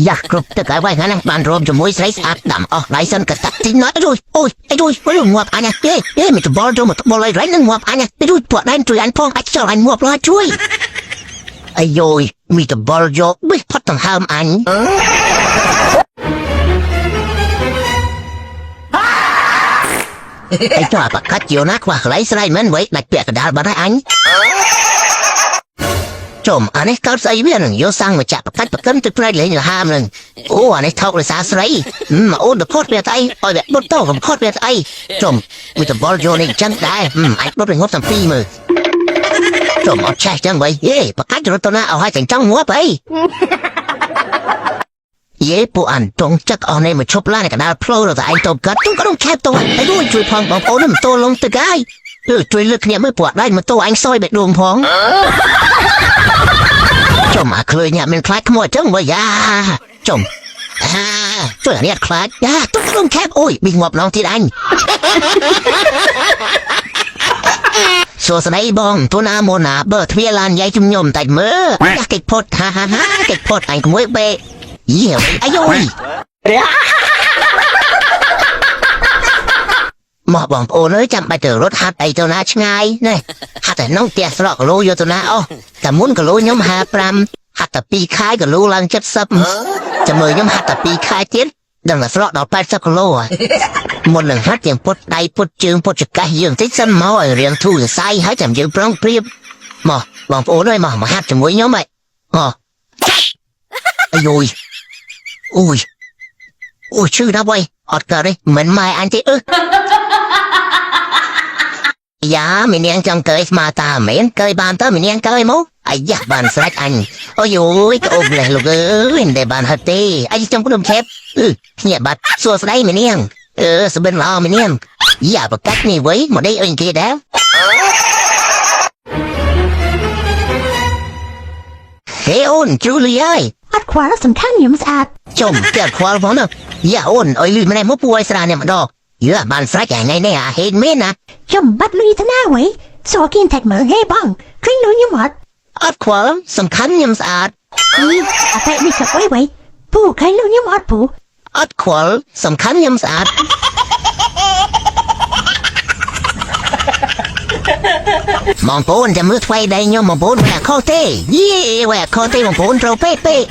យ៉ាគ្រប់ទឹកហើយវ៉ៃហ្នឹងបានរួមជាមួយស្រីស្អាតដាំអស់ឡៃសិនកតាក់ទីណត់អូយអូយអីយអូយងាប់អញទេទេមិនបលចូលមកបលអីរ៉ៃនឹងងាប់អញទេជួយពួកដែរជួយអញផងអាចចោលអញងាប់ឡើយជួយអាយយមីតបលយកបិះផុតដង្ហើមអញអីចោះបកាច់យោណាខ្វះកន្លែងស្រ័យមិនវៃដាច់ពាក់កដាលបាត់ហើយអញ ចំអានេះកើតស្អីវានឹងយកសាំងមកចាក់បកាច់បកិនទៅផ្នែកលេងលហាមនឹងអូអានេះថោករសាស្រីមកអូនទៅផុតវាស្អីឲ្យវាបុតទៅកុំផុតវាស្អីចំវាតបលយកនេះចឹងដែរអាចបុតទៅងប់តាំងពីមើលចំអត់ឆេះចឹងវៃយេបកាច់រត់ទៅណាអស់ហើយចឹងចង់ងាប់អីយេពួកអានតងចឹកអស់នេះមកឈប់ឡានកដាលផ្លូវទៅឯងទៅកាត់ទុំក៏ឆែបទៅហើយជួយជួយផងបងប្អូនមិនតលងទឹកហើយជួយលើកគ្នាមើលពួកដែរមកតអញសយបេះដូងផង ចំអាឃ្លើញាក់មានខ្លាចក្មួយចឹងវើយ៉ាចំអាជួយអានេះអត់ខ្លាចយ៉ាទុកក្នុងខេបអូយប៊ីងាប់ឡងទៀតអញសួស្តីបងទូណាមូណាបើទ្វាឡានយាយជំនុំតិចមើលយ៉ាកិច្ចផុតហាហាហាកិច្ចផុតអញក្មួយបេយេអាយយមកបងប្អូនអើយចាំបាច់ទៅរត់ហាត់អីទៅណាឆ្ងាយនេះហាត់តែក្នុងផ្ទះស្រកគីឡូយកទៅណាអូតែមុនគីឡូខ្ញុំ55ហាត់តែ2ខែគីឡូឡើង70ចាំមើលខ្ញុំហាត់តែ2ខែទៀតដឹងតែស្រកដល់80គីឡូហើយមុននឹងហាត់ទាំងពុតដៃពុតជើងពុតចង្កេះយើងតិចសិនមកឲ្យរៀងធូរសរសៃហើយចាំយើងប្រុងប្រៀបមកបងប្អូនអើយមកមកហាត់ជាមួយខ្ញុំហ៎អូអាយយអូយអូយឈឺណាស់វ៉ៃអត់កើតទេមិនម៉ែអញទេអឺយ៉ាមីនាងចង់កើយស្មាតាមែនកើយបានតើមីនាងកើយមកអាយ៉ាបានស្រេចអញអូយអូយក្អូបលេះលោកអើយមិនដែលបានហត់ទេអញចង់ព្រមខេបអឺភ្ញាក់បាត់សួស្ដីមីនាងអឺសបិនល្អមីនាងយ៉ាបកាច់នេះវៃមកដេកអីគេដែរហេអូនជូលីអើយ អត់ខ្វល់សំខាន់ខ្ញុំស្អាត ចំតែខ្វល់ផងណាយ៉ាអូនអុយលឺម្នាក់មកពួយស្រានេះម្ដងយ៉ាបានស្រេចថ្ងៃនេះអាហេតមែនណា ខ្ញុំបាត់លុយទៅណាវ៉ៃសួរគេតែមើលហេបងឃើញលុយខ្ញុំអត់ អត់ខ្វល់សំខាន់ខ្ញុំស្អាត នេះអត់តែនេះក៏អុយវ៉ៃពូឃើញលុយខ្ញុំអត់ពូ អត់ខ្វល់សំខាន់ខ្ញុំស្អាតបងប្អូនចាំមើលថ្លៃដៃខ្ញុំបងប្អូនវ៉ាខុសទេយេវ៉ាខុសទេបងប្អូនត្រូវពេកពេក